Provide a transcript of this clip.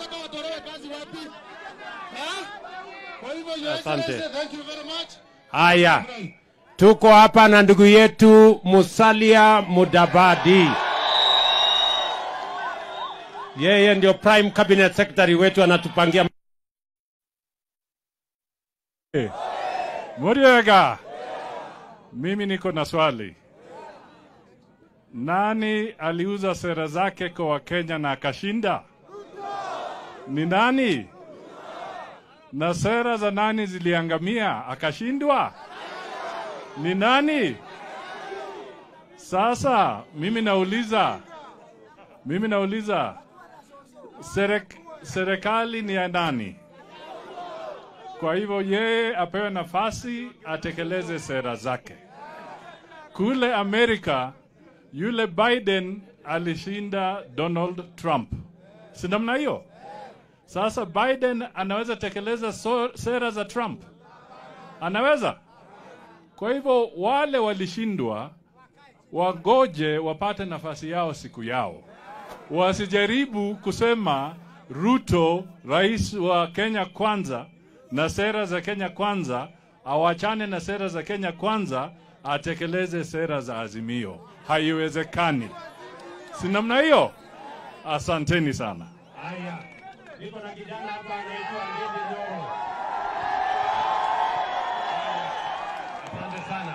Mnataka watolewe kazi wapi? Kwa hivyo, Your Asante. Excellency, thank you very much. Haya, tuko hapa na ndugu yetu Musalia Mudavadi. Yeye ndio Prime Cabinet Secretary wetu, anatupangia. Muriega, mimi niko na swali. Nani aliuza sera zake kwa Wakenya na akashinda? Ni nani? Na sera za nani ziliangamia akashindwa? Ni nani? Sasa mimi nauliza, serikali ni ya nani? Kwa hivyo yeye apewe nafasi atekeleze sera zake. Kule Amerika, yule Biden alishinda Donald Trump, si namna hiyo? Sasa Biden anaweza tekeleza sera za Trump? Anaweza? Kwa hivyo wale walishindwa wagoje wapate nafasi yao siku yao, wasijaribu kusema Ruto, rais wa Kenya Kwanza na sera za Kenya Kwanza, awachane na sera za Kenya Kwanza, atekeleze sera za Azimio. Haiwezekani, si namna hiyo? Asanteni sana. Haya, niko na kijana hapa anaitwa Ndindi Nyoro. Asante sana.